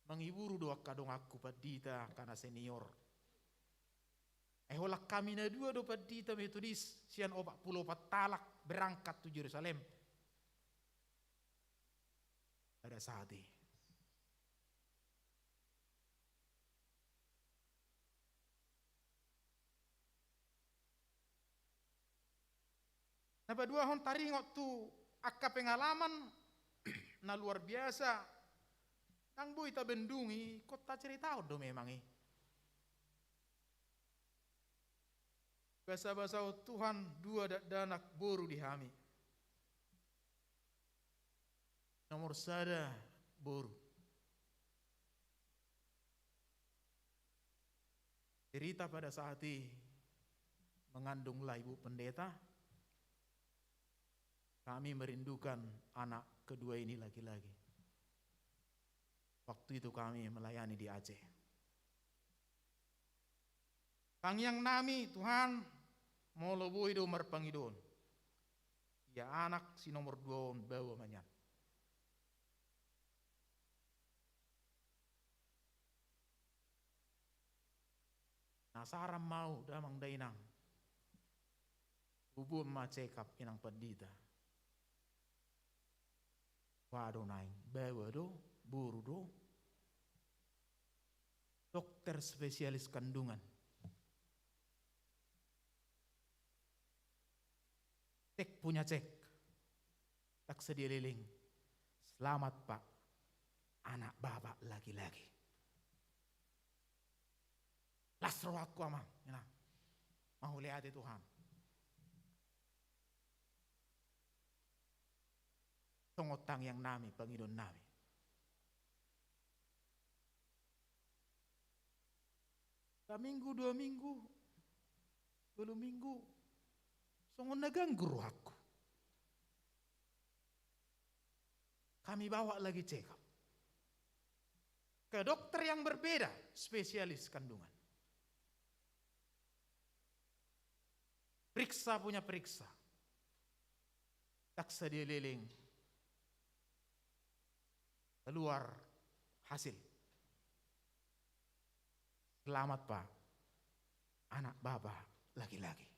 Mangiburu do angka donganku pandita, angka na senior. Ai holan hami na dua do pandita Metodis sian opat pulu opat halak berangkat tu Jerusalem pada saat i. Na paduahon, taringot tu angka pengalaman na luar biasa, ndang boi tabendungi, ingkon taceritahon do memang i. Basabasahon Tuhan dua dakdanak boru di hami. Nomor sada, boru. Cerita pada saat i mengandunglah ibu pendeta, kami merindukan anak kedua ini laki-laki. Waktu itu kami melayani di Aceh. Tangiang nami, Tuhan, molo boi do marpangidoon, ia anak si nomor dua on baoa ma nian. Penasaran ma ahu, damang dainang. Huboan ma check up inang pandita. Boha do naeng, baoa do, boru do? Dokter spesialis kandungan. Cek punya cek. Ndang sadia leleng. Selamat, Pak. Anak Bapak laki-laki. Las rohangku, Amang, ninna. Mauliate Tuhan. Songon tangiang nami, pangidoan nami. Saminggu, dua minggu, tolu minggu, songon na ganggu rohangku. Kami bawa lagi check up ke dokter yang berbeda, spesialis kandungan. Periksa punya periksa. Ndang sadia leleng keluar hasil. Selamat, Pak, anak Bapak laki-laki.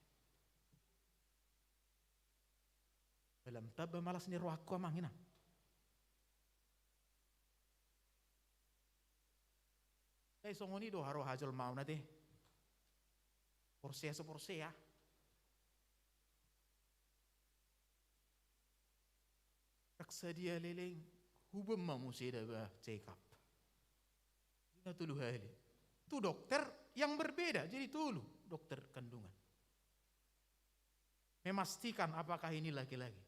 Dalam taba malas ni rohangku, Amang Inang. Sai songon i do haroa jolma on ate. Porsea so porsea. Ndang sadia leleng, huboan ma muse da ba check up. Jina tolu hali. Tu dokter yang berbeda, jadi tolu dokter kandungan. Memastikan apakah ini laki-laki.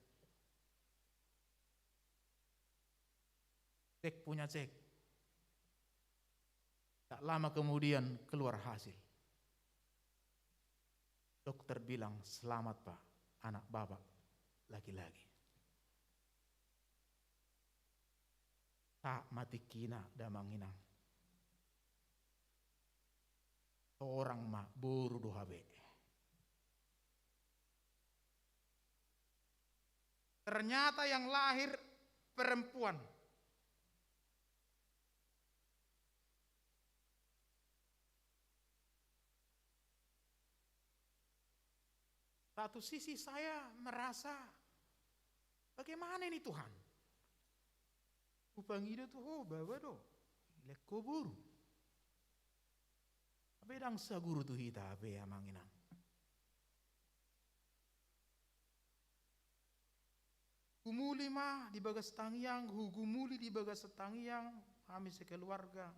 Cek punya cek. Tak lama kemudian keluar hasil. Dokter bilang, "Selamat, Pak, anak Bapak laki-laki." Tak mati kina da, Amang Inang. Torang ma boru do hape. Ternyata yang lahir perempuan. Satu sisi saya merasa, "Bagaimana ini, Tuhan? Hupangido tu Ho, baba do, dilehon Ho boru." Hape ndang saguru tu hita hape, Amang Inang. Gumuli ma di bagas tangiang, hugumuli di bagas tangiang hami sekeluarga.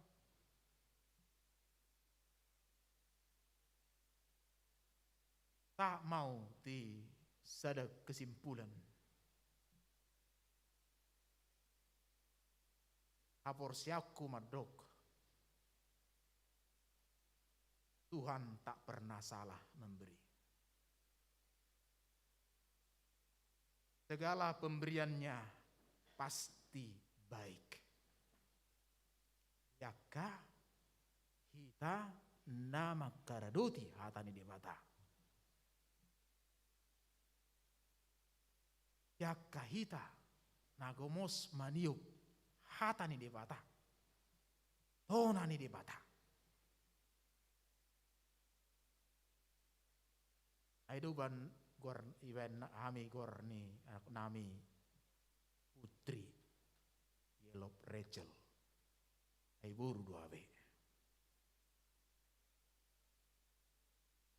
Tak mau di sada kesimpulan. Haporseaonku mandok, Tuhan tak pernah salah memberi. Segala pemberiannya pasti baik. Di angka hita na mangkaradoti hata ni Debata. Di angka hita na gomos maniop hata ni Debata, tona ni Debata. Ai do umbahen goar, ibahen hami goar ni anak nami Putri, dielop Rachel. Ai boru do hape.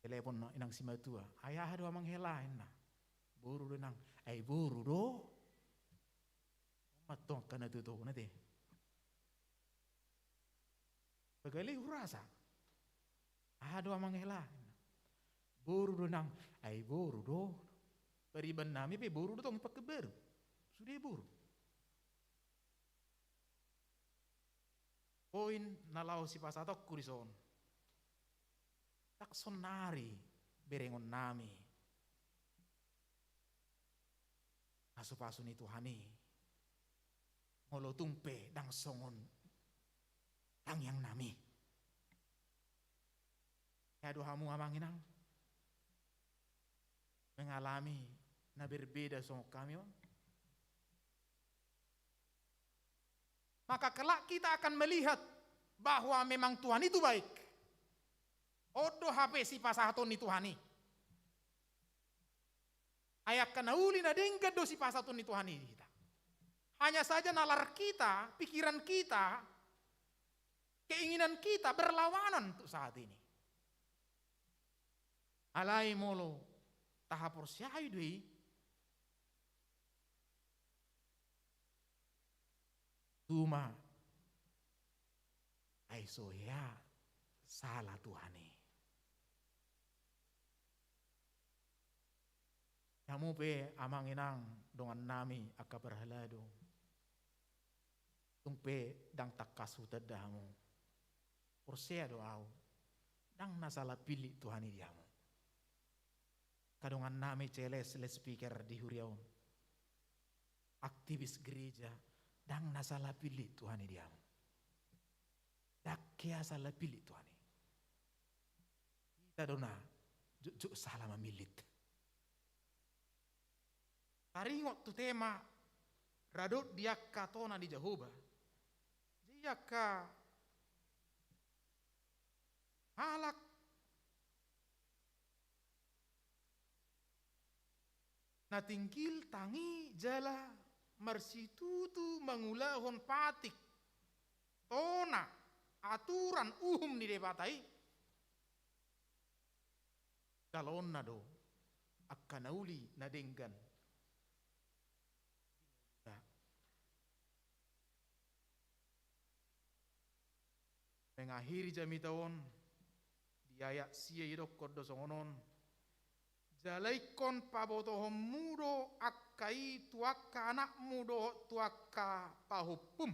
Telepon inang simatua, "Ai aha do, Amang Hela?" ninna. "Boru do, Inang." "Ai boru do." Mantong angka na tuatua on ate. Bagale hurasa. "Aha do, Amang Hela?" "Boru do, Inang." "Ai boru do." Pariban nami pe boru do tong, pakke baru. Sude boru. Poin na laho sipasahatonku dison. Ndang saonari berengon nami. Pasupasu ni Tuhan i. Molo tung pe ndang songon tangiang nami. Ia do hamu, Amang Inang, mengalami na berbeda songon hami on? Maka kelak kita akan melihat bahwa memang Tuhan itu baik. On do hape sipasahaton ni Tuhan i. Ai angka na uli na denggan do sipasahaton ni Tuhan i di hita. Hanya saja nalar kita, pikiran kita, keinginan kita berlawanan untuk saat ini. Alai molo tahaporseai do i, tuma ai so hea sala Tuhan i. Hamu pe, Amang Inang, dongan nami angka parhalado, tung pe ndang tangkas hutanda hamu. Porsea do ahu, ndang na sala pillit Tuhan i di hamu. Angka dongan nami C L S, loudspeaker di huria on, aktivis gereja, ndang na sala pillit Tuhan i di hamu. Ndang hea sala pillit Tuhan i. Hita do na jotjot sala mamillit. taringot tu tema radot di angka tona ni Jahowa. Jadi angka halak na tinggil tangi jala marsitutu mangulahon patik, tona, aturan, uhum ni Debata i. Jaloonna do angka na uli na denggan. Nah, mengakhiri jamita on di ayat sia, idokkon do songon on: Jala ingkon pabotohonmu do angka i tu angka anakmu dohot tu angka pahompum.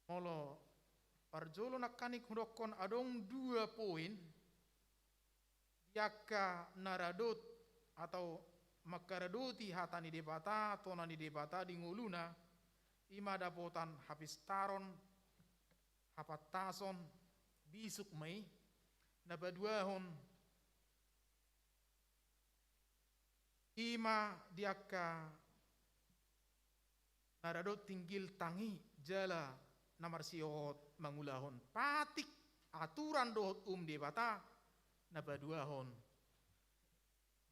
Molo parjolo nangkaning hudokkon, adong dua poin di angka na radot atau mangkaradoti hata ni Debata, tona ni Debata di ngoluna, i ma dapotan hapistaron, hapantason, bisuk ma i. Na paduahon, i ma di angka na radot tinggil tangi jala na marsihohot mangulahon patik, aturan dohot uhum Debata. Na paduahon,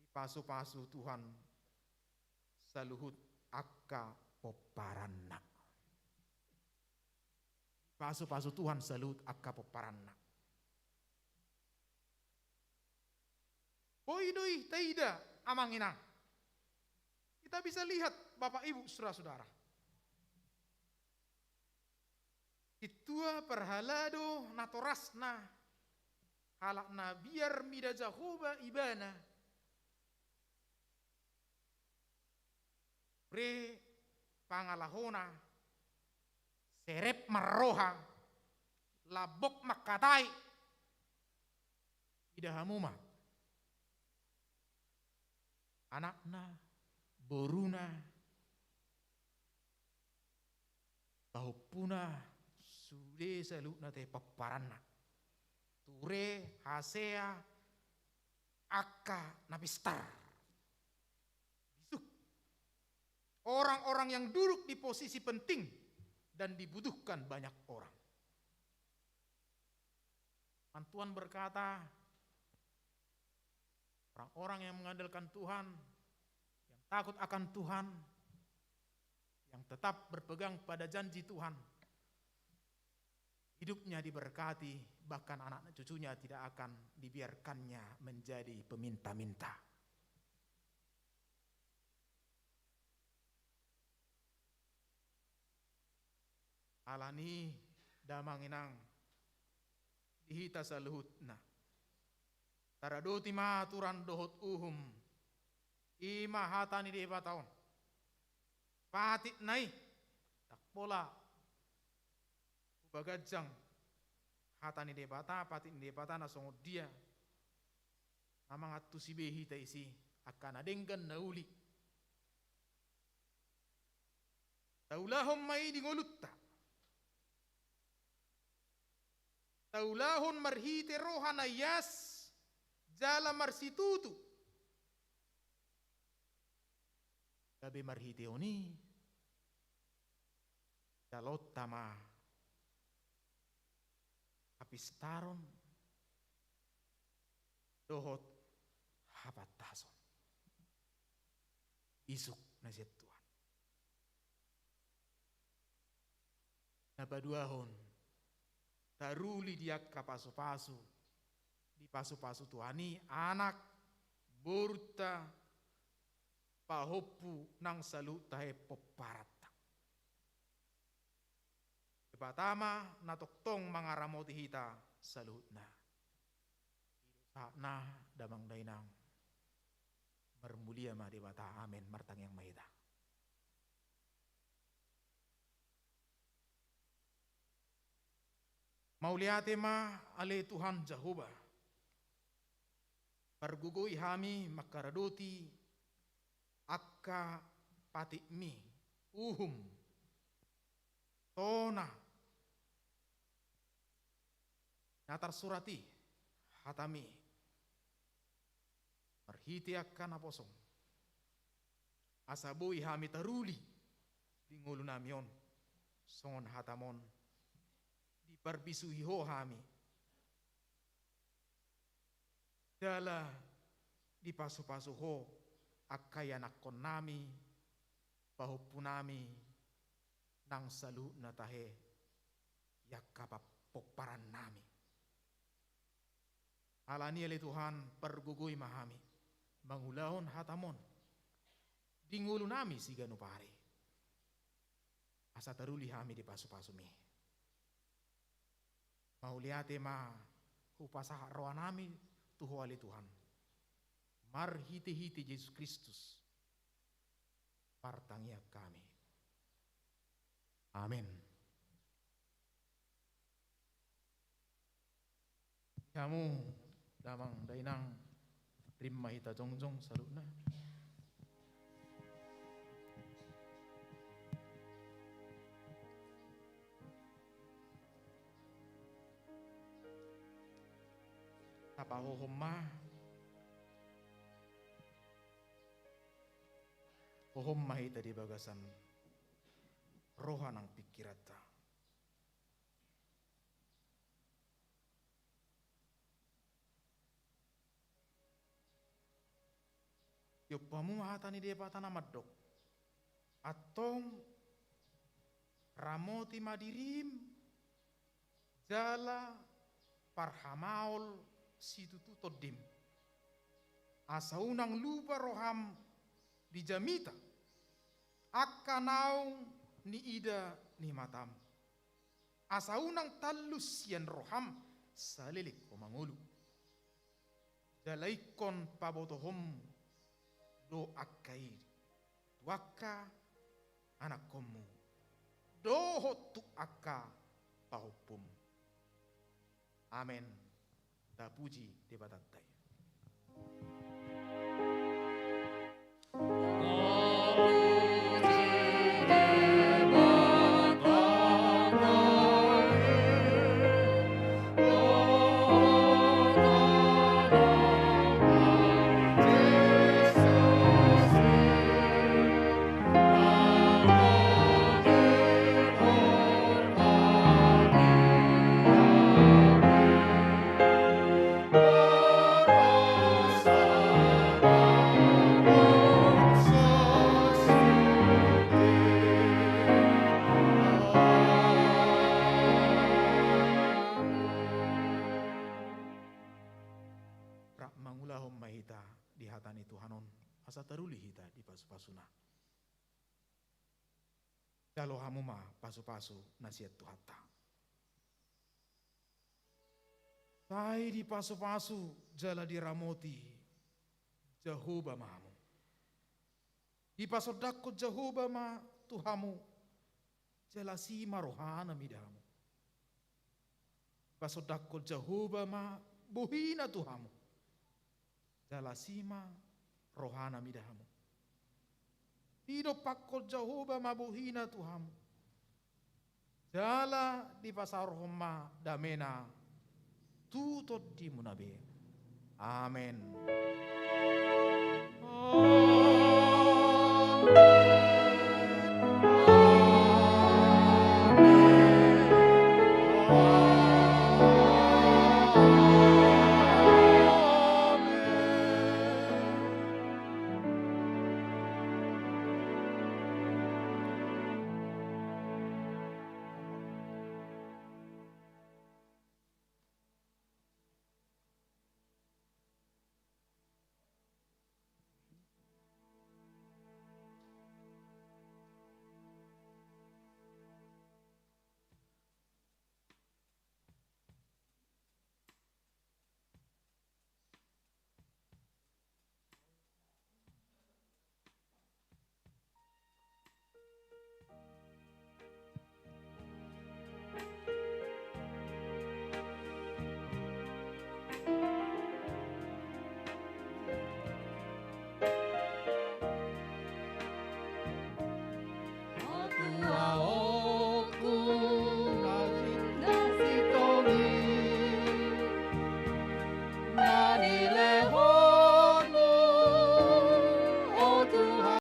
dipasupasu Tuhan saluhut angka pomparanna. Dipasupasu Tuhan saluhut angka pomparanna. Boi do i taida, amang inang. Kita bisa lihat, Bapak Ibu, saudara-saudara. Sintua parhalado natorasna, halak na biar mida Jahowa ibana, hure pangalahona, serep marroha, lambok mangkatai. Ida hamu ma, anakna, boruna, pahompuna, sude saluhutna tahe pomparanna. Ture, hasea, angka na pistar. Bisuk. Orang-orang yang duduk di posisi penting dan dibutuhkan banyak orang. Firman Tuhan berkata, orang-orang yang mengandalkan Tuhan, yang takut akan Tuhan, yang tetap berpegang pada janji Tuhan, hidupnya diberkati, bahkan anak cucunya tidak akan dibiarkannya menjadi peminta-minta. Alani, damang inang, di hita saluhutna, taradoti ma aturan dohot uhum, i ma hata ni Debata on. Patikna i, ndang pola hupaganjang hata ni Debata, patik ni Debata na songon dia na mangantusi be hita disi, angka na denggan na uli. Taulahon ma i di ngolunta. Taulahon marhite roha na ias jala marsitutu. Gabe marhitehon i, jaloonta ma hapistaron dohot hapantason. Bisuk na sian Tuhan. Na paduahon, taruli di angka pasupasu, dipasupasu Tuhan i anak, borunta, pahompu nang saluhut tahe pomparanta. Debata ma na tongtong mangaramoti hita saluhutna. I do sahatna damang dainang. Marmulia ma Debata. Amen. Martangiang ma hita. Mauliate ma ale Tuhan Jahowa. Pargogoi hami mangkaradoti angka patikmi, uhum, tona na tarsurat i, hatami. Marhite angka naposom, asa boi hami taruli di ngolunami on, songon hatam on, diparbisuhi Ho hami. Jala dipasupasu Ho angka ianakkonnami, pahompunami, nang saluhutna tahe i angka pa-, pomparannami. Alani i ale Tuhan, pargogoi ma hami mangulahon hatam on di ngolunami siganup ari, asa taruli hami di pasupasumi. Mauliate ma hupasahat rohanami tu Ho ale Tuhan, marhitehite Jesus Kristus, martangiang hami. Amen. Hamu damang dainang, rim ma hita jongjong saluhutna. Tapahohom ma. Hohom ma hita di bagasan roha nang pingkiranta. Jumpa hamu ma hata ni Debata na mandok: Antong ramoti ma dirim jala parhamaol situtu tondim, asa unang lupa roham di jamita angka naung niida ni matam, asa unang tallus sian roham saleleng ho mangolu. Jala ingkon pabotohonmu do angka i tu angka anakkonmu dohot tu angka pahompum. Amen. Tapuji Debatanta i. Rap mangulahon ma hita di hata ni Tuhan on, asa taruli hita di pasupasuna. Jalo hamu ma pasupasu na sian Tuhanta. Sai dipasupasu jala diramoti Jahowa ma hamu. Dipasondangkon Jahowa ma tu hamu, jala asi ma rohana mida hamu. Dipasondangkon Jahowa ma bohina tu hamu, jala asi ma rohana mida hamu. Didompakkon Jahowa ma bohina tu hamu, jala dipasaorhon ma damena tu tondimuna be. Amen.